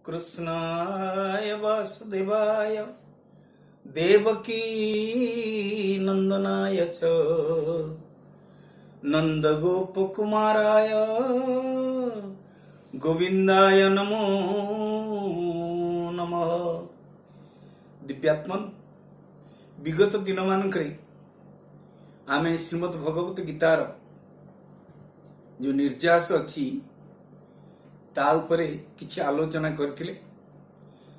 କୃଷ୍ଣାୟ ବାସୁଦେବାୟ ଦେବକୀ ନନ୍ଦନାୟ ଚ ନନ୍ଦଗୋପକୁମାରାୟ ଗୋବିନ୍ଦାୟ ନମୋ ନମଃ। ଦିବ୍ୟାତ୍ମନ, ବିଗତ ଦିନମାନଙ୍କରେ ଆମେ ଶ୍ରୀମଦ୍ ଭଗବତ ଗୀତାର ଯୋଉ ନିର୍ଯାସ ଅଛି, ତା ଉପରେ କିଛି ଆଲୋଚନା କରିଥିଲେ।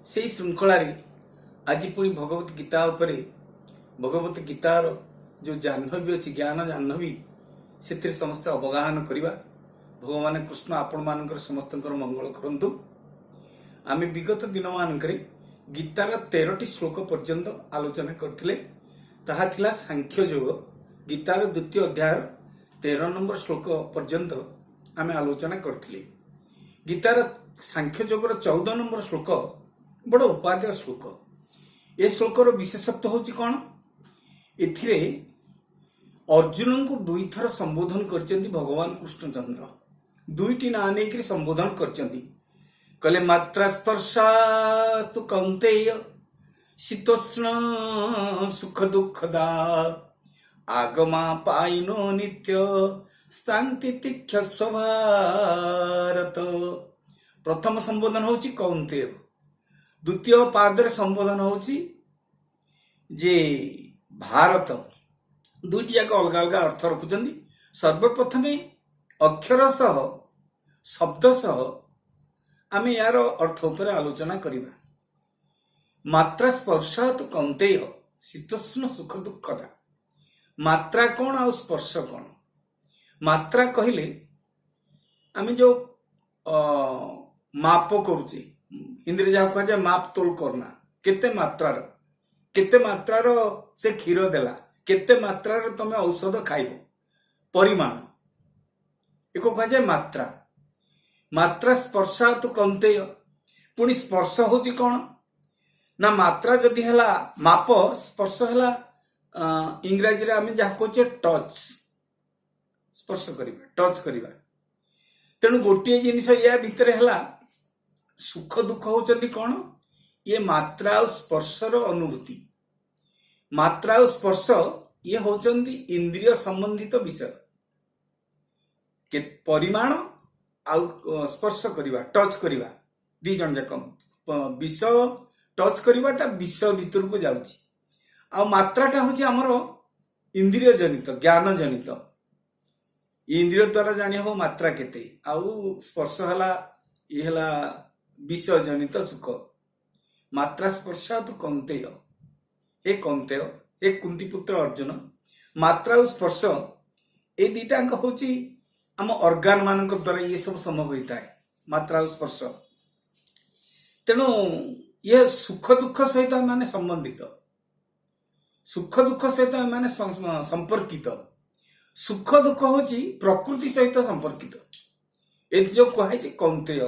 ସେଇ ଶୃଙ୍ଖଳାରେ ଆଜି ପୁଣି ଭଗବତ ଗୀତା ଉପରେ, ଭଗବତ ଗୀତାର ଯୋଉ ଜାହ୍ନବୀ ଅଛି, ଜ୍ଞାନ ଜାହ୍ନବୀ, ସେଥିରେ ସମସ୍ତେ ଅବଗାହନ କରିବା। ଭଗବାନ କୃଷ୍ଣ ଆପଣମାନଙ୍କର ସମସ୍ତଙ୍କର ମଙ୍ଗଳ କରନ୍ତୁ। ଆମେ ବିଗତ ଦିନମାନଙ୍କରେ ଗୀତାର 13ଟି ଶ୍ଲୋକ ପର୍ଯ୍ୟନ୍ତ ଆଲୋଚନା କରିଥିଲେ। ତାହା ଥିଲା ସାଂଖ୍ୟ ଯୋଗ। ଗୀତାର ଦ୍ୱିତୀୟ ଅଧ୍ୟାୟର 13 ନମ୍ବର ଶ୍ଲୋକ ପର୍ଯ୍ୟନ୍ତ ଆମେ ଆଲୋଚନା କରିଥିଲେ। ଗୀତାର ସାଂଖ୍ୟ ଯୋଗର 14 ନମ୍ବର ଶ୍ଲୋକ ବଡ଼ ଉପାଦେୟ ଶ୍ଲୋକ। ଏ ଶ୍ଲୋକର ବିଶେଷତ୍ୱ ହଉଛି କଣ? ଏଥିରେ ଅର୍ଜୁନଙ୍କୁ ଦୁଇଥର ସମ୍ବୋଧନ କରିଛନ୍ତି ଭଗବାନ କୃଷ୍ଣଚନ୍ଦ୍ର। ଦୁଇଟି ନାଁ ନେଇକରି ସମ୍ବୋଧନ କରିଛନ୍ତି। କହିଲେ, ମାତ୍ରା ସ୍ପର୍ଶାସ୍ତୁ କୌନ୍ତେୟ ଶୀତୋଷ୍ଣ ସୁଖ ଦୁଃଖଦା ଆଗମାପାୟିନୋ ନିତ୍ୟ ସ୍ତାଂ ତିତିକ୍ଷସ୍ୱ ଭାରତ। ପ୍ରଥମ ସମ୍ବୋଧନ ହଉଛି କୌନ୍ତେୟ, ଦ୍ୱିତୀୟ ପାଦରେ ସମ୍ବୋଧନ ହଉଛି ଯେ ଭାରତ। ଦୁଇଟି ଯାକ ଅଲଗା ଅଲଗା ଅର୍ଥ ରଖୁଛନ୍ତି। ସର୍ବପ୍ରଥମେ ଅକ୍ଷର ସହ, ଶବ୍ଦ ସହ ଆମେ ଏହାର ଅର୍ଥ ଉପରେ ଆଲୋଚନା କରିବା। ମାତ୍ରା ସ୍ପର୍ଶାସ୍ତୁ କୌନ୍ତେୟ ଶୀତୋଷ୍ଣ ସୁଖ ଦୁଃଖଦା। ମାତ୍ରା କଣ ଆଉ ସ୍ପର୍ଶ କଣ? ମାତ୍ରା କହିଲେ ଆମେ ଯୋଉ ମାପ କରୁଛେ, ହିନ୍ଦୀରେ ଯାହା କୁହାଯାଏ माप तोल करना, କେତେ ମାତ୍ରାର ସେ କ୍ଷୀର ଦେଲା, କେତେ ମାତ୍ରାର ତମେ ଔଷଧ ଖାଇବ, ପରିମାଣ, ଏକ କୁହାଯାଏ ମାତ୍ରା। ମାତ୍ରା ସ୍ପର୍ଶାସ୍ତୁ କୌନ୍ତେୟ। ପୁଣି ସ୍ପର୍ଶ ହଉଛି କଣ ନା, ମାତ୍ରା ଯଦି ହେଲା ମାପ, ସ୍ପର୍ଶ ହେଲା ଇଂରାଜୀରେ ଆମେ ଯାହା କହୁଛେ ଟଚ୍, ସ୍ପର୍ଶ କରିବା, ଟଚ୍ କରିବା। ତେଣୁ ଗୋଟିଏ ଜିନିଷ ୟା ଭିତରେ ହେଲା, ସୁଖ ଦୁଃଖ ହଉଛନ୍ତି କଣ? ଇଏ ମାତ୍ରା ଆଉ ସ୍ପର୍ଶର ଅନୁଭୂତି। ମାତ୍ରା ଆଉ ସ୍ପର୍ଶ ଇଏ ହଉଛନ୍ତି ଇନ୍ଦ୍ରିୟ ସମ୍ବନ୍ଧିତ ବିଷୟ। ପରିମାଣ ଆଉ ସ୍ପର୍ଶ କରିବା, ଟଚ୍ କରିବା, ଦି ଜଣ ଯାକ ବିଷୟ। ଟଚ୍ କରିବାଟା ବିଷୟ ଭିତରକୁ ଯାଉଛି ଆଉ ମାତ୍ରାଟା ହଉଛି ଆମର ଇନ୍ଦ୍ରିୟ ଜନିତ, ଜ୍ଞାନ ଜନିତ। ଇନ୍ଦ୍ରିୟ ଦ୍ୱାରା ଜାଣି ହବ ମାତ୍ରା କେତେ। ଆଉ ସ୍ପର୍ଶ ହେଲା, ଇଏ ହେଲା ବିଷୟ ଜନିତ ସୁଖ। ମାତ୍ରା ସ୍ପର୍ଶାସ୍ତୁ କୌନ୍ତେୟ, ହେ କୌନ୍ତେୟ, ହେ କୁନ୍ତିପୁତ୍ର ଅର୍ଜୁନ, ମାତ୍ରା ଆଉ ସ୍ପର୍ଶ ଏ ଦିଟାଙ୍କ ହଉଛି ଆମ ଅର୍ଗାନ ମାନଙ୍କ ଦ୍ୱାରା ଇଏ ସବୁ ସମ୍ଭବ ହୋଇଥାଏ, ମାତ୍ରା ଆଉ ସ୍ପର୍ଶ। ତେଣୁ ଇଏ ସୁଖ ଦୁଃଖ ସହିତ ଏମାନେ ସମ୍ବନ୍ଧିତ, ସୁଖ ଦୁଃଖ ସହିତ ଏମାନେ ସମ୍ପର୍କିତ। ସୁଖ ଦୁଃଖ ହଉଛି ପ୍ରକୃତି ସହିତ ସମ୍ପର୍କିତ। ଏଥି ଯୋଉ କୁହାଯାଇଛି କୌନ୍ତେୟ,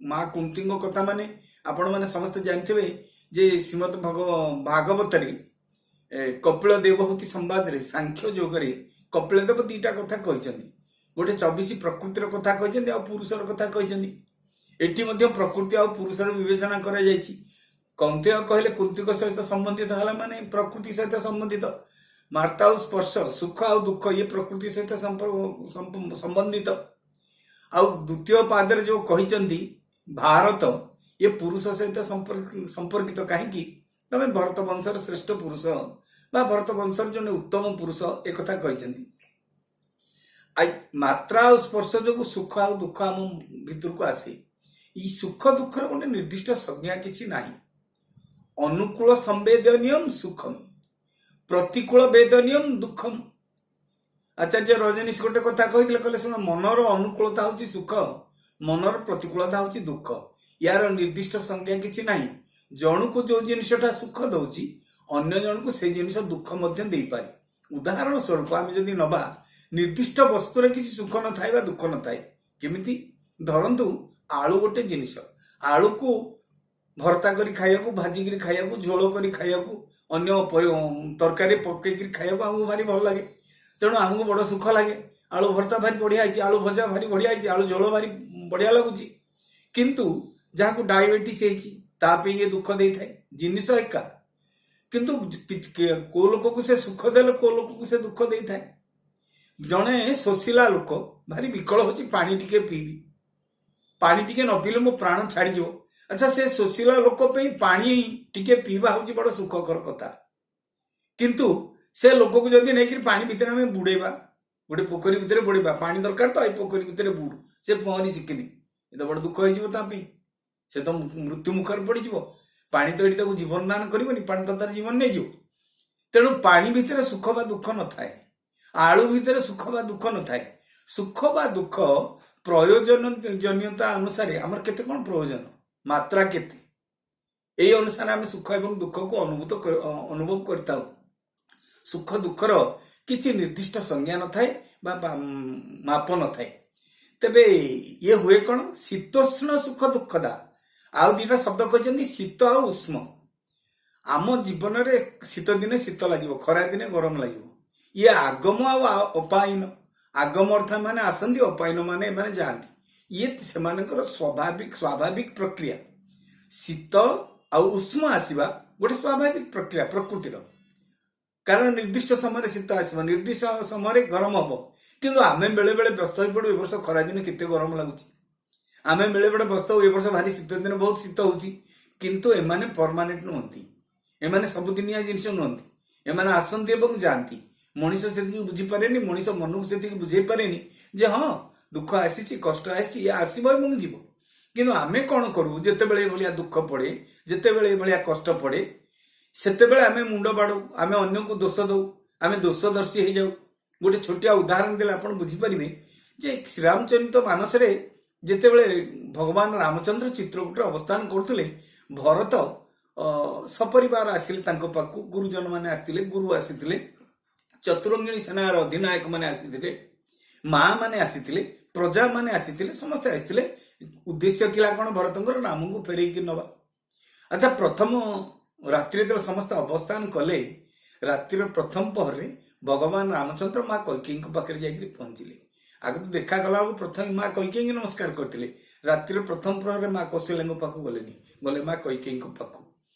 ମା କୁନ୍ତିଙ୍କ କଥା ମାନେ ଆପଣମାନେ ସମସ୍ତେ ଜାଣିଥିବେ ଯେ ଶ୍ରୀମଦ ଭାଗବତରେ କପିଳ ଦେବହୂତି ସମ୍ବାଦରେ ସାଂଖ୍ୟ ଯୋଗରେ କପିଳ ଦେବ ଦିଟା କଥା କହିଛନ୍ତି। ଗୋଟେ 24 ପ୍ରକୃତିର କଥା କହିଛନ୍ତି ଆଉ ପୁରୁଷର କଥା କହିଛନ୍ତି। ଏଠି ମଧ୍ୟ ପ୍ରକୃତି ଆଉ ପୁରୁଷର ବିବେଚନା କରାଯାଇଛି। କୌନ୍ତେୟ କହିଲେ କୁନ୍ତିଙ୍କ ସହିତ ସମ୍ବନ୍ଧିତ ହେଲା, ମାନେ ପ୍ରକୃତି ସହିତ ସମ୍ବନ୍ଧିତ। ମାତ୍ରା ଆଉ ସ୍ପର୍ଶ, ସୁଖ ଆଉ ଦୁଃଖ, ଇଏ ପ୍ରକୃତି ସହିତ ସମ୍ବନ୍ଧିତ। ଆଉ ଦ୍ୱିତୀୟ ପାଦରେ ଯୋଉ କହିଛନ୍ତି ଭାରତ, ଇଏ ପୁରୁଷ ସହିତ ସମ୍ପର୍କିତ। କାହିଁକି? ତମେ ଭରତ ବଂଶର ଶ୍ରେଷ୍ଠ ପୁରୁଷ ବା ଭରତ ବଂଶର ଜଣେ ଉତ୍ତମ ପୁରୁଷ, ଏକଥା କହିଛନ୍ତି। ମାତ୍ରା ଆଉ ସ୍ପର୍ଶ ଯୋଗୁ ସୁଖ ଆଉ ଦୁଃଖ ଆମ ଭିତରକୁ ଆସେ। ଏଇ ସୁଖ ଦୁଃଖର ଗୋଟେ ନିର୍ଦ୍ଦିଷ୍ଟ ସଂଜ୍ଞା କିଛି ନାହିଁ। ଅନୁକୂଳ ସମ୍ବେଦନୀୟମ ସୁଖମ, ପ୍ରତିକୂଳ ବେଦନୀୟମ ଦୁଃଖମ। ଆଚାର୍ଯ୍ୟ ରଜନୀଶ ଗୋଟେ କଥା କହିଥିଲେ, କହିଲେ, ଶୁଣ, ମନର ଅନୁକୂଳତା ହଉଛି ସୁଖ, ମନର ପ୍ରତିକୂଳତା ହଉଛି ଦୁଃଖ। ୟାର ନିର୍ଦ୍ଦିଷ୍ଟ ସଂଜ୍ଞା କିଛି ନାହିଁ। ଜଣକୁ ଯୋଉ ଜିନିଷଟା ସୁଖ ଦଉଛି, ଅନ୍ୟ ଜଣକୁ ସେଇ ଜିନିଷ ଦୁଃଖ ମଧ୍ୟ ଦେଇପାରେ। ଉଦାହରଣ ସ୍ୱରୂପ ଆମେ ଯଦି ନବା, ନିର୍ଦ୍ଦିଷ୍ଟ ବସ୍ତୁରେ କିଛି ସୁଖ ନଥାଏ ବା ଦୁଃଖ ନଥାଏ। କେମିତି? ଧରନ୍ତୁ ଆଳୁ ଗୋଟେ ଜିନିଷ। ଆଳୁକୁ ଭର୍ତ୍ତା କରି ଖାଇବାକୁ, ଭାଜିକିରି ଖାଇବାକୁ, ଝୋଳ କରି ଖାଇବାକୁ, ଅନ୍ୟ ତରକାରୀ ପକେଇକିରି ଖାଇବାକୁ ଆମକୁ ଭାରି ଭଲ ଲାଗେ। ତେଣୁ ଆମକୁ ବଡ ସୁଖ ଲାଗେ। ଆଳୁ ଭର୍ତ୍ତା ଭାରି ବଢିଆ ହେଇଛି, ଆଳୁ ଭଜା ଭାରି ବଢିଆ ହେଇଛି, ଆଳୁ ଝୋଳ ଭାରି ବଢିଆ ଲାଗୁଛି। କିନ୍ତୁ ଯାହାକୁ ଡାଇବେଟିସ୍ ହେଇଛି ତା ପାଇଁ ଇଏ ଦୁଃଖ ଦେଇଥାଏ। ଜିନିଷ ଏକା, କିନ୍ତୁ କୋଉ ଲୋକକୁ ସେ ସୁଖ ଦେଲେ, କୋଉ ଲୋକକୁ ସେ ଦୁଃଖ ଦେଇଥାଏ। ଜଣେ ଶୋଷିଲା ଲୋକ ଭାରି ବିକଳ ହଉଛି, ପାଣି ଟିକେ ପିଇବି, ପାଣି ଟିକେ ନ ପିଇଲେ ମୋ ପ୍ରାଣ ଛାଡିଯିବ। ଆଚ୍ଛା, ସେ ଶୋଷିଲା ଲୋକ ପାଇଁ ପାଣି ଟିକେ ପିଇବା ହଉଛି ବଡ ସୁଖକର କଥା। କିନ୍ତୁ ସେ ଲୋକକୁ ଯଦି ନେଇକିରି ପାଣି ଭିତରେ ଆମେ ବୁଡେଇବା, ଗୋଟେ ପୋଖରୀ ଭିତରେ ବୁଡେଇବା, ପାଣି ଦରକାର ତ, ଏଇ ପୋଖରୀ ଭିତରେ ବୁଡ, ସେ ପହଁରି ଶିଖିନି, ଏ ତ ବଡ ଦୁଃଖ ହେଇଯିବ ତା ପାଇଁ, ସେ ତ ମୃତ୍ୟୁ ମୁଖରେ ପଡିଯିବ। ପାଣି ତ ଏଠି ତାକୁ ଜୀବନ ଦାନ କରିବନି, ପାଣି ତ ତାର ଜୀବନ ନେଇଯିବ। ତେଣୁ ପାଣି ଭିତରେ ସୁଖ ବା ଦୁଃଖ ନଥାଏ, ଆଳୁ ଭିତରେ ସୁଖ ବା ଦୁଃଖ ନଥାଏ। ସୁଖ ବା ଦୁଃଖ ପ୍ରୟୋଜନ ଜନ୍ୟତା ଅନୁସାରେ, ଆମର କେତେ କଣ ପ୍ରୟୋଜନ, ମାତ୍ରା କେତେ, ଏଇ ଅନୁସାରେ ଆମେ ସୁଖ ଏବଂ ଦୁଃଖକୁ ଅନୁଭବ କରିଥାଉ। ସୁଖ ଦୁଃଖର କିଛି ନିର୍ଦ୍ଦିଷ୍ଟ ସଂଜ୍ଞା ନଥାଏ ବା ମାପ ନଥାଏ। ତେବେ ଇଏ ହୁଏ କଣ? ଶୀତୋଷ୍ଣ ସୁଖ ଦୁଃଖଦା। ଆଉ ଦିଟା ଶବ୍ଦ କହିଛନ୍ତି, ଶୀତ ଆଉ ଉଷ୍ମ। ଆମ ଜୀବନରେ ଶୀତ ଦିନେ ଶୀତ ଲାଗିବ, ଖରା ଦିନେ ଗରମ ଲାଗିବ। ଇଏ ଆଗମ ଆଉ ଅପାୟନ। ଆଗମ ଅର୍ଥ ମାନେ ଆସନ୍ତି, ଅପାୟନ ମାନେ ଏମାନେ ଯାଆନ୍ତି। ଇଏ ସେମାନଙ୍କର ସ୍ୱାଭାବିକ ପ୍ରକ୍ରିୟା। ଶୀତ ଆଉ ଉଷ୍ମ ଆସିବା ଗୋଟେ ସ୍ୱାଭାବିକ ପ୍ରକ୍ରିୟା ପ୍ରକୃତିର, କାରଣ ନିର୍ଦ୍ଦିଷ୍ଟ ସମୟରେ ଶୀତ ଆସିବ, ନିର୍ଦ୍ଦିଷ୍ଟ ସମୟରେ ଗରମ ହବ। କିନ୍ତୁ ଆମେ ବେଳେ ବେଳେ ବ୍ୟସ୍ତ ହୋଇପଡୁ, ଏ ବର୍ଷ ଖରାଦିନେ କେତେ ଗରମ ଲାଗୁଛି। ଆମେ ବେଳେ ବେଳେ ବ୍ୟସ୍ତ ହଉ, ଏ ବର୍ଷ ଭାରି ଶୀତ ଦିନ ବହୁତ ଶୀତ ହଉଛି। କିନ୍ତୁ ଏମାନେ ପରମାନେଣ୍ଟ ନୁହନ୍ତି, ଏମାନେ ସବୁଦିନିଆ ଜିନିଷ ନୁହନ୍ତି, ଏମାନେ ଆସନ୍ତି ଏବଂ ଯାଆନ୍ତି। ମଣିଷ ସେତିକି ବୁଝିପାରେନି, ମଣିଷ ମନକୁ ସେତିକି ବୁଝେଇ ପାରେନି ଯେ ହଁ, ଦୁଃଖ ଆସିଛି, କଷ୍ଟ ଆସିଛି, ଇଏ ଆସିବ ଏବଂ ଯିବ। କିନ୍ତୁ ଆମେ କଣ କରୁ? ଯେତେବେଳେ ଏଭଳିଆ ଦୁଃଖ ପଡେ, ଯେତେବେଳେ ଏଭଳିଆ କଷ୍ଟ ପଡେ, ସେତେବେଳେ ଆମେ ମୁଣ୍ଡ ବାଡଉ, ଆମେ ଅନ୍ୟକୁ ଦୋଷ ଦଉ, ଆମେ ଦୋଷଦର୍ଶୀ ହେଇଯାଉ। ଗୋଟେ ଛୋଟିଆ ଉଦାହରଣ ଦେଲେ ଆପଣ ବୁଝିପାରିବେ ଯେ ଶ୍ରୀରାମଚରିତ ମାନସରେ ଯେତେବେଳେ ଭଗବାନ ରାମଚନ୍ଦ୍ର ଚିତ୍ରକୂଟରେ ଅବସ୍ଥାନ କରୁଥିଲେ, ଭରତ ସପରିବାର ଆସିଲେ ତାଙ୍କ ପାଖକୁ, ଗୁରୁଜନ ମାନେ ଆସିଥିଲେ, ଗୁରୁ ଆସିଥିଲେ, ଚତୁରଙ୍ଗିଣୀ ସେନାର ଅଧିନାୟକ ମାନେ ଆସିଥିଲେ, ମା ମାନେ ଆସିଥିଲେ, ପ୍ରଜା ମାନେ ଆସିଥିଲେ, ସମସ୍ତେ ଆସିଥିଲେ। ଉଦ୍ଦେଶ୍ୟ ଥିଲା କଣ ଭରତଙ୍କର? ରାମଙ୍କୁ ଫେରେଇକି ନବା। ଆଚ୍ଛା, ପ୍ରଥମ ରାତିରେ ଯେତେବେଳେ ସମସ୍ତେ ଅବସ୍ଥାନ କଲେ, ରାତିର ପ୍ରଥମ ପହରରେ ଭଗବାନ ରାମଚନ୍ଦ୍ର ମା କୈକେୟୀଙ୍କ ପାଖରେ ଯାଇକିରି ପହଞ୍ଚିଲେ। ଆଗ ତ ଦେଖା ଗଲା ବେଳକୁ ପ୍ରଥମେ ମା କୈକେୟୀଙ୍କୁ ନମସ୍କାର କରିଥିଲେ। ରାତିର ପ୍ରଥମ ପ୍ରହରରେ ମା କୌଶଲ୍ୟାଙ୍କ ପାଖକୁ ଗଲେନି, ଗଲେ ମା କୈକେୟୀଙ୍କ ପାଖକୁ।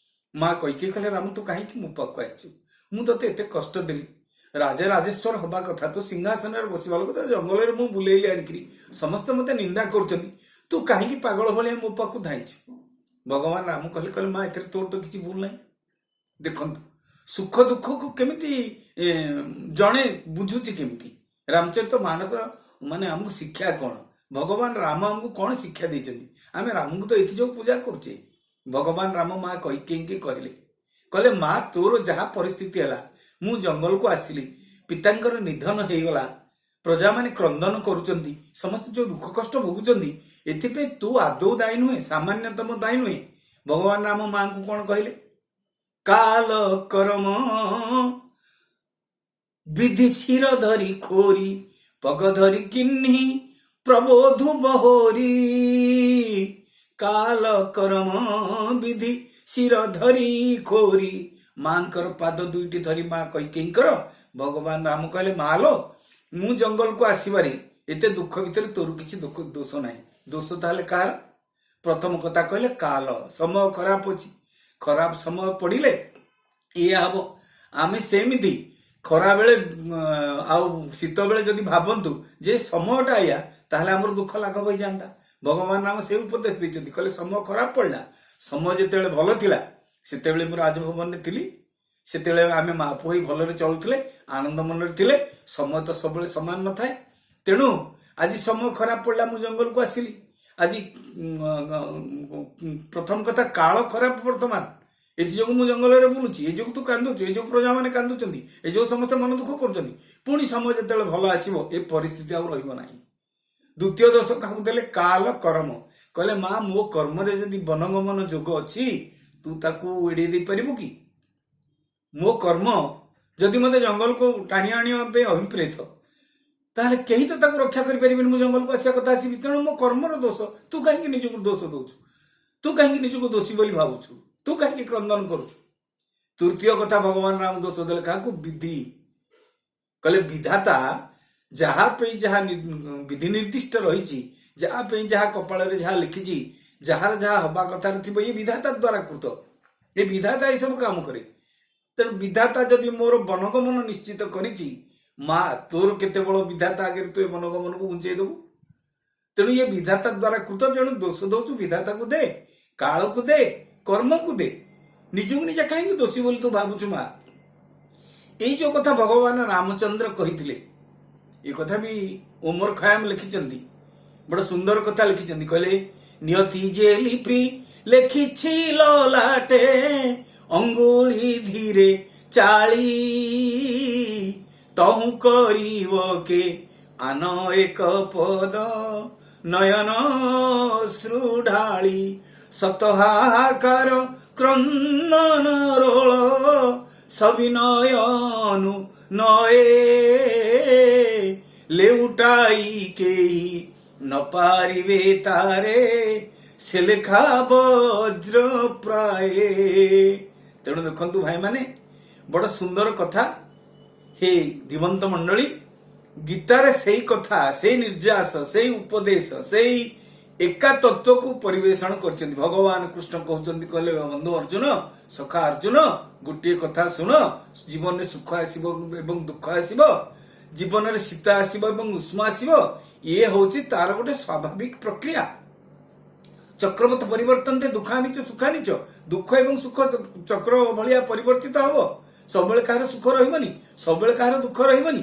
ମା କୈକେୟୀ କହିଲେ, ରାମ, ତୁ କାହିଁକି ମୋ ପାଖକୁ ଆସିଛୁ? ମୁଁ ତତେ ଏତେ କଷ୍ଟ ଦେଲି, ରାଜା ରାଜେଶ୍ୱର ହବା କଥା, ତୁ ସିଂହାସନରେ ବସିବା ଲୋକ, ତ ଜଙ୍ଗଲରେ ମୁଁ ବୁଲେଇଲି ଆଣିକିରି, ସମସ୍ତେ ମତେ ନିନ୍ଦା କରୁଛନ୍ତି, ତୁ କାହିଁକି ପାଗଳ ଭଳିଆ ମୋ ପାଖକୁ ଧାଇଁଛୁ? ଭଗବାନ ରାମ କହିଲେ, ମା, ଏଥିରେ ତୋର ତ କିଛି ଭୁଲ ନାହିଁ। ଦେଖନ୍ତୁ, ସୁଖ ଦୁଃଖକୁ କେମିତି ଜଣେ ବୁଝୁଛି, କେମିତି ରାମଚରିତ ମାନସର ମାନେ ଆମକୁ ଶିକ୍ଷା କଣ, ଭଗବାନ ରାମ ଆମକୁ କଣ ଶିକ୍ଷା ଦେଇଛନ୍ତି। ଆମେ ରାମଙ୍କୁ ତ ଏଥିଯୋଗୁଁ ପୂଜା କରୁଛେ। ଭଗବାନ ରାମ ମା କୈକେୟୀକି କହିଲେ, ମା, ତୋର ଯାହା ପରିସ୍ଥିତି ହେଲା, ମୁଁ ଜଙ୍ଗଲକୁ ଆସିଲି, ପିତାଙ୍କର ନିଧନ ହେଇଗଲା, ପ୍ରଜାମାନେ କ୍ରନ୍ଦନ କରୁଛନ୍ତି, ସମସ୍ତେ ଯୋଉ ଦୁଃଖ କଷ୍ଟ ଭୋଗୁଛନ୍ତି, ଏଥିପାଇଁ ତୁ ଆଦୌ ଦାୟୀ ନୁହେଁ, ସାମାନ୍ୟତମ ଦାୟୀ ନୁହେଁ। ଭଗବାନ ରାମ ମାଙ୍କୁ କଣ କହିଲେ? କାଲ କରମ ବିଧି ଶିର ଧରି ଖୋରି, ପଗ ଧରି କିହ୍ନି ପ୍ରବୋଧୁ ବହୋରି। କାଲ କରମ ବିଧି ଶିର ଧରି ଖୋରି। ମାଙ୍କର ପାଦ ଦୁଇଟି ଧରି, ମା କୈକେୟୀଙ୍କର, ଭଗବାନ ରାମ କହିଲେ, ମା ଲୋ, ମୁଁ ଜଙ୍ଗଲକୁ ଆସିବାରେ ଏତେ ଦୁଃଖ ଭିତରେ ତୋର କିଛି ଦୁଃଖ ଦୋଷ ନାହିଁ। ଦୋଷ ତାହେଲେ କାହାର? ପ୍ରଥମ କଥା କହିଲେ କାଲ, ସମୟ ଖରାପ ଅଛି, ଖରାପ ସମୟ ପଡିଲେ ଇଏ ହବ। ଆମେ ସେମିତି ଖରା ବେଳେ ଆଉ ଶୀତ ବେଳେ ଯଦି ଭାବନ୍ତୁ ଯେ ସମୟଟା ଏଇଆ, ତାହେଲେ ଆମର ଦୁଃଖ ଲାଘବ ହେଇଯାନ୍ତା। ଭଗବାନ ରାମ ସେ ଉପଦେଶ ଦେଇଛନ୍ତି, କହିଲେ ସମୟ ଖରାପ ପଡିଲା, ସମୟ ଯେତେବେଳେ ଭଲ ଥିଲା ସେତେବେଳେ ମୁଁ ରାଜଭବନରେ ଥିଲି, ସେତେବେଳେ ଆମେ ମା ପୁଅ ହୋଇ ଭଲରେ ଚଳୁଥିଲେ, ଆନନ୍ଦ ମନରେ ଥିଲେ। ସମୟ ତ ସବୁବେଳେ ସମାନ ନଥାଏ। ତେଣୁ ଆଜି ସମୟ ଖରାପ ପଡିଲା, ମୁଁ ଜଙ୍ଗଲକୁ ଆସିଲି। ଆଜି ପ୍ରଥମ କଥା କାଳ ଖରାପ ବର୍ତ୍ତମାନ, ଏଥିଯୋଗୁଁ ମୁଁ ଜଙ୍ଗଲରେ ବୁଲୁଛି, ଏ ଯୋଗୁଁ ତୁ କାନ୍ଦୁଛୁ, ଏ ଯୋଗୁଁ ପ୍ରଜାମାନେ କାନ୍ଦୁଛନ୍ତି, ଏ ଯୋଗୁଁ ସମସ୍ତେ ମନ ଦୁଃଖ କରୁଛନ୍ତି। ପୁଣି ସମୟ ଯେତେବେଳେ ଭଲ ଆସିବ, ଏ ପରିସ୍ଥିତି ଆଉ ରହିବ ନାହିଁ। ଦ୍ୱିତୀୟ ଦୋଷ କାହାକୁ ଦେଲେ? କାଲ କର୍ମ। କହିଲେ, ମା, ମୋ କର୍ମରେ ଯଦି ବନଗମନ ଯୋଗ ଅଛି, ତୁ ତାକୁ ଏଡେଇ ଦେଇପାରିବୁ କି? ମୋ କର୍ମ ଯଦି ମତେ ଜଙ୍ଗଲକୁ ଟାଣି ଆଣିବା ପାଇଁ ଅଭିପ୍ରେତ, ତାହେଲେ କେହି ତ ତାକୁ ରକ୍ଷା କରିପାରିବେନି। ମୁଁ ଜଙ୍ଗଲକୁ ଆସିବା କଥା ଆସିବି। ତେଣୁ ମୋ କର୍ମର ଦୋଷ, ତୁ କାହିଁକି ନିଜକୁ ଦୋଷ ଦଉଛୁ? ତୁ କାହିଁକି ନିଜକୁ ଦୋଷୀ ବୋଲି ଭାବୁଛୁ? ତୁ କାହିଁକି କ୍ରନ୍ଦନ କରୁଛୁ? ତୃତୀୟ କଥା ଭଗବାନ ରାମ ଦୋଷ ଦେଲେ କାହାକୁ? ବିଧି। କହିଲେ ବିଧାତା ଯାହା ପାଇଁ ଯାହା ବିଧି ନିର୍ଦ୍ଦିଷ୍ଟ ରହିଛି, ଯାହା ପାଇଁ ଯାହା କପାଳରେ ଯାହା ଲେଖିଛି, ଯାହାର ଯାହା ହବା କଥାରେ ଥିବ, ଇଏ ବିଧାତା ଦ୍ୱାରା କୃତ। ଏ ବିଧାତା ଏସବୁ କାମ କରେ। ତେଣୁ ବିଧାତା ଯଦି ମୋର ବନଗମନ ନିଶ୍ଚିତ କରିଛି, ମା, ତୋର କେତେ ବଳ ବିଧାତା ଆଗରେ ତୁ ଏ ବନଗମନକୁ ଘୁଞ୍ଚେଇ ଦବୁ? ତେଣୁ ଇଏ ବିଧାତା ଦ୍ୱାରା କୃତ। ତେଣୁ ଦୋଷ ଦଉଛୁ, ବିଧାତାକୁ ଦେ, କାଳକୁ ଦେ, କର୍ମକୁ ଦେ। ନିଜକୁ ନିଜେ କାହିଁକି ଦୋଷୀ ବୋଲି ତୁ ଭାବୁଛୁ ମା? ଏଇ ଯୋଉ କଥା ଭଗବାନ ରାମଚନ୍ଦ୍ର କହିଥିଲେ, ଏ କଥା ବି ଓମର ଖୟାମ ଲେଖିଛନ୍ତି, ବଡ ସୁନ୍ଦର କଥା ଲେଖିଛନ୍ତି। କହିଲେ, ନିୟତି ଯେ ଲିପି ଲେଖିଛି ଲଲାଟେ ଅଙ୍ଗୁଳି ଧୀରେ ଚାଳି, ତହୁଁ କରିବ କେ ଆନ ଏକ ପଦ ନୟନ ଅଶ୍ରୁ ଢାଳି। ଶତ ହାହାକାର କ୍ରନ୍ଦନ ରୋଳ ସବିନୟ ଅନୁନୟେ, ଲେଉଟାଇ କେହି ନ ପାରିବେ ତାରେ, ସେ ଲେଖା ବଜ୍ର ପ୍ରାୟ। ତେଣୁ ଦେଖନ୍ତୁ ଭାଇମାନେ, ବଡ ସୁନ୍ଦର କଥା। ହେ ଧୀବନ୍ତ ମଣ୍ଡଳୀ, ଗୀତାରେ ସେଇ କଥା, ସେଇ ନିର୍ଯାସ, ସେଇ ଉପଦେଶ, ସେଇ ଏକା ତତ୍ଵକୁ ପରିବେଷଣ କରିଛନ୍ତି। ଭଗବାନ କୃଷ୍ଣ କହୁଛନ୍ତି, କହିଲେ, ବନ୍ଧୁ ଅର୍ଜୁନ, ସଖା ଅର୍ଜୁନ, ଗୋଟିଏ କଥା ଶୁଣ। ଜୀବନରେ ସୁଖ ଆସିବ ଏବଂ ଦୁଃଖ ଆସିବ, ଜୀବନରେ ଶୀତ ଆସିବ ଏବଂ ଉଷ୍ମ ଆସିବ। ଇଏ ହଉଛି ତାର ଗୋଟେ ସ୍ୱାଭାବିକ ପ୍ରକ୍ରିୟା। ଚକ୍ରବତ ପରିବର୍ତ୍ତନ୍ତେ ଦୁଃଖାନି ଚ ସୁଖାନି ଚ। ଦୁଃଖ ଏବଂ ସୁଖ ଚକ୍ର ଭଳିଆ ପରିବର୍ତ୍ତିତ ହବ। ସବୁବେଳେ କାହାର ସୁଖ ରହିବନି, ସବୁବେଳେ କାହାର ଦୁଃଖ ରହିବନି।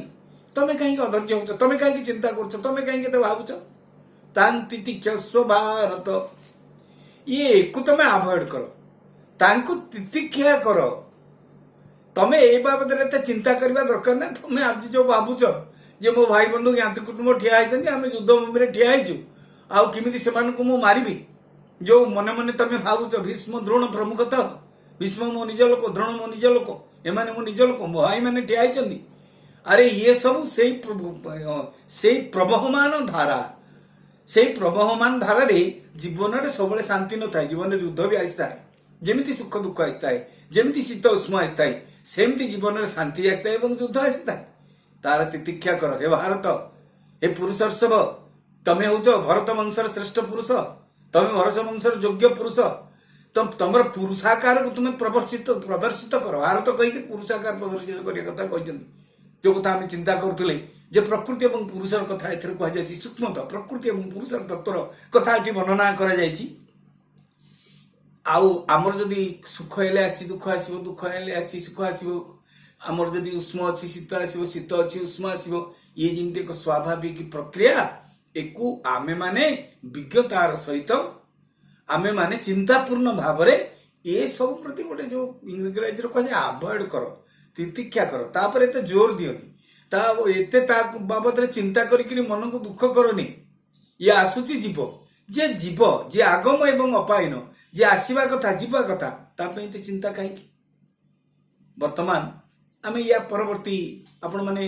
ତମେ କାହିଁକି ଅଧୈର୍ଯ୍ୟ ହଉଛ? ତମେ କାହିଁକି ଚିନ୍ତା କରୁଛ? ତମେ କାହିଁକି ଏତେ ଭାବୁଛ? ତାଂ ତିତିକ୍ଷସ୍ୱ ଭାରତ। ଇଏ ଏକୁ ତମେ ଆଭଏଡ କର, ତାଙ୍କୁ ତିତିକ୍ଷା କର। ତମେ ଏଇ ବାବଦରେ ଏତେ ଚିନ୍ତା କରିବା ଦରକାର ନାହିଁ। ତମେ ଆଜି ଯୋଉ ଭାବୁଛ ଯେ ମୋ ଭାଇ ବନ୍ଧୁ ଜ୍ଞାତି କୁଟୁମ୍ବ ଠିଆ ହେଇଛନ୍ତି, ଆମେ ଯୁଦ୍ଧ ଭୂମିରେ ଠିଆ ହେଇଛୁ, ଆଉ କେମିତି ସେମାନଙ୍କୁ ମୁଁ ମାରିବି, ଯୋଉ ମନେ ମନେ ତମେ ଭାବୁଛ, ଭୀଷ୍ମ ଦ୍ରୋଣ ପ୍ରମୁଖ ତ, ଭୀଷ୍ମ ମୋ ନିଜ ଲୋକ, ଦ୍ରୋଣ ମୋ ନିଜ ଲୋକ, ଏମାନେ ମୋ ନିଜ ଲୋକ, ମୋ ଭାଇମାନେ ଠିଆ ହେଇଛନ୍ତି। ଆରେ, ଇଏ ସବୁ ସେଇ ପ୍ରବହମାନ ଧାରା। ସେଇ ପ୍ରବହମାନ ଧାରାରେ ଜୀବନରେ ସବୁବେଳେ ଶାନ୍ତି ନଥାଏ, ଜୀବନରେ ଯୁଦ୍ଧ ବି ଆସିଥାଏ। ଯେମିତି ସୁଖ ଦୁଃଖ ଆସିଥାଏ, ଯେମିତି ଶୀତ ଉଷ୍ମ ଆସିଥାଏ, ସେମିତି ଜୀବନରେ ଶାନ୍ତି ଆସିଥାଏ ଏବଂ ଯୁଦ୍ଧ ଆସିଥାଏ। ତାର ତିତିକ୍ଷା କର। ହେ ଭାରତ, ହେ ପୁରୁଷର୍ଷଭ, ତମେ ହଉଛ ଭରତ ବଂଶର ଶ୍ରେଷ୍ଠ ପୁରୁଷ, ତମେ ଭରତ ବଂଶର ଯୋଗ୍ୟ ପୁରୁଷ। ତ ତମର ପୁରୁଷାକାରକୁ ତୁମେ ପ୍ରଦର୍ଶିତ କର। ଭାରତ କହିକି ପୁରୁଷାକାର ପ୍ରଦର୍ଶିତ କରିବା କଥା କହିଛନ୍ତି। ଯୋଉ କଥା ଆମେ ଚିନ୍ତା କରୁଥିଲେ ଯେ ପ୍ରକୃତି ଏବଂ ପୁରୁଷର କଥା ଏଥିରେ କୁହାଯାଇଛି। ସୂକ୍ଷ୍ମତ ପ୍ରକୃତି ଏବଂ ପୁରୁଷର ତତ୍ଵର କଥା ଏଠି ବର୍ଣ୍ଣନା କରାଯାଇଛି। ଆଉ ଆମର ଯଦି ସୁଖ ହେଲେ ଆସିଛି, ଦୁଃଖ ଆସିବ, ଦୁଃଖ ହେଲେ ଆସିଛି, ସୁଖ ଆସିବ। ଆମର ଯଦି ଉଷ୍ମ ଅଛି, ଶୀତ ଆସିବ, ଶୀତ ଅଛି, ଉଷ୍ମ ଆସିବ। ଇଏ ଯେମିତି ଏକ ସ୍ୱାଭାବିକ ପ୍ରକ୍ରିୟା, ଏକୁ ଆମେମାନେ ବିଜ୍ଞତାର ସହିତ, ଆମେମାନେ ଚିନ୍ତାପୂର୍ଣ୍ଣ ଭାବରେ ଏସବୁ ପ୍ରତି ଗୋଟେ ଯୋଉ ଇଂରାଜୀରେ କୁହାଯାଏ ଆଭଏଡ କର, ତିତିକ୍ଷା କର। ତାପରେ ଏତେ ଜୋର ଦିଅନି, ତା ଏତେ ତା ବାବଦରେ ଚିନ୍ତା କରିକିରି ମନକୁ ଦୁଃଖ କରନି। ଇଏ ଆସୁଛି, ଯିବ। ଯିଏ ଯିବ, ଯିଏ ଆଗମ ଏବଂ ଅପାୟନ, ଯିଏ ଆସିବା କଥା, ଯିବା କଥା, ତା ପାଇଁ ଏତେ ଚିନ୍ତା କାହିଁକି? ବର୍ତ୍ତମାନ ଆମେ ୟା ପରବର୍ତ୍ତୀ ଆପଣମାନେ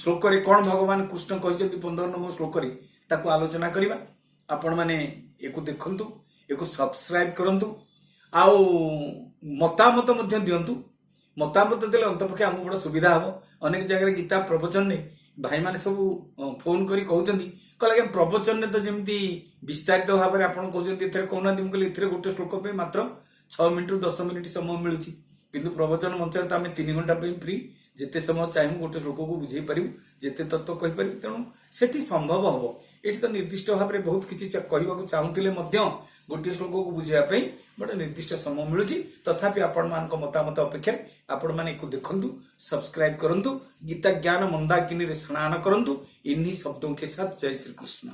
ଶ୍ଲୋକରେ କଣ ଭଗବାନ କୃଷ୍ଣ କହିଛନ୍ତି 15 ନମ୍ବର ଶ୍ଲୋକରେ, ତାକୁ ଆଲୋଚନା କରିବା। ଆପଣମାନେ ଏକୁ ଦେଖନ୍ତୁ, ଏକୁ ସବସ୍କ୍ରାଇବ କରନ୍ତୁ ଆଉ ମତାମତ ମଧ୍ୟ ଦିଅନ୍ତୁ। ମତାମତ ଦେଲେ ଅନ୍ତତଃପକ୍ଷେ ଆମକୁ ବଡ ସୁବିଧା ହବ। ଅନେକ ଜାଗାରେ ଗୀତା ପ୍ରବଚନରେ ଭାଇମାନେ ସବୁ ଫୋନ କରି କହୁଛନ୍ତି, କହିଲେ, ଆଜ୍ଞା, ପ୍ରବଚନରେ ତ ଯେମିତି ବିସ୍ତାରିତ ଭାବରେ ଆପଣ କହୁଛନ୍ତି, ଏଥିରେ କହୁନାହାନ୍ତି। ମୁଁ କହିଲି, ଏଥିରେ ଗୋଟେ ଶ୍ଲୋକ ପାଇଁ ମାତ୍ର 6 ମିନିଟରୁ 10 ମିନିଟ ସମୟ ମିଳୁଛି, କିନ୍ତୁ ପ୍ରବଚନ ମଞ୍ଚରେ ତ ଆମେ 3 ଘଣ୍ଟା ପାଇଁ ଫ୍ରି, ଯେତେ ସମୟ ଚାହିଁବୁ ଗୋଟେ ଶ୍ଲୋକକୁ ବୁଝେଇ ପାରିବୁ, ଯେତେ ତତ୍ତ୍ୱ କହିପାରିବୁ। ତେଣୁ ସେଠି ସମ୍ଭବ ହବ। ଏଠି ତ ନିର୍ଦ୍ଦିଷ୍ଟ ଭାବରେ ବହୁତ କିଛି କହିବାକୁ ଚାହୁଁଥିଲେ ମଧ୍ୟ ଗୋଟିଏ ଶ୍ଲୋକକୁ ବୁଝେଇବା ପାଇଁ ଗୋଟେ ନିର୍ଦ୍ଦିଷ୍ଟ ସମୟ ମିଳୁଛି। ତଥାପି ଆପଣମାନଙ୍କ ମତାମତ ଅପେକ୍ଷାରେ ଆପଣମାନେ ଏକୁ ଦେଖନ୍ତୁ, ସବସ୍କ୍ରାଇବ କରନ୍ତୁ, ଗୀତା ଜ୍ଞାନ ମନ୍ଦାକିନୀରେ ସ୍ନାନ କରନ୍ତୁ। इन्हीं शब्दों के साथ जय श्री कृष्ण।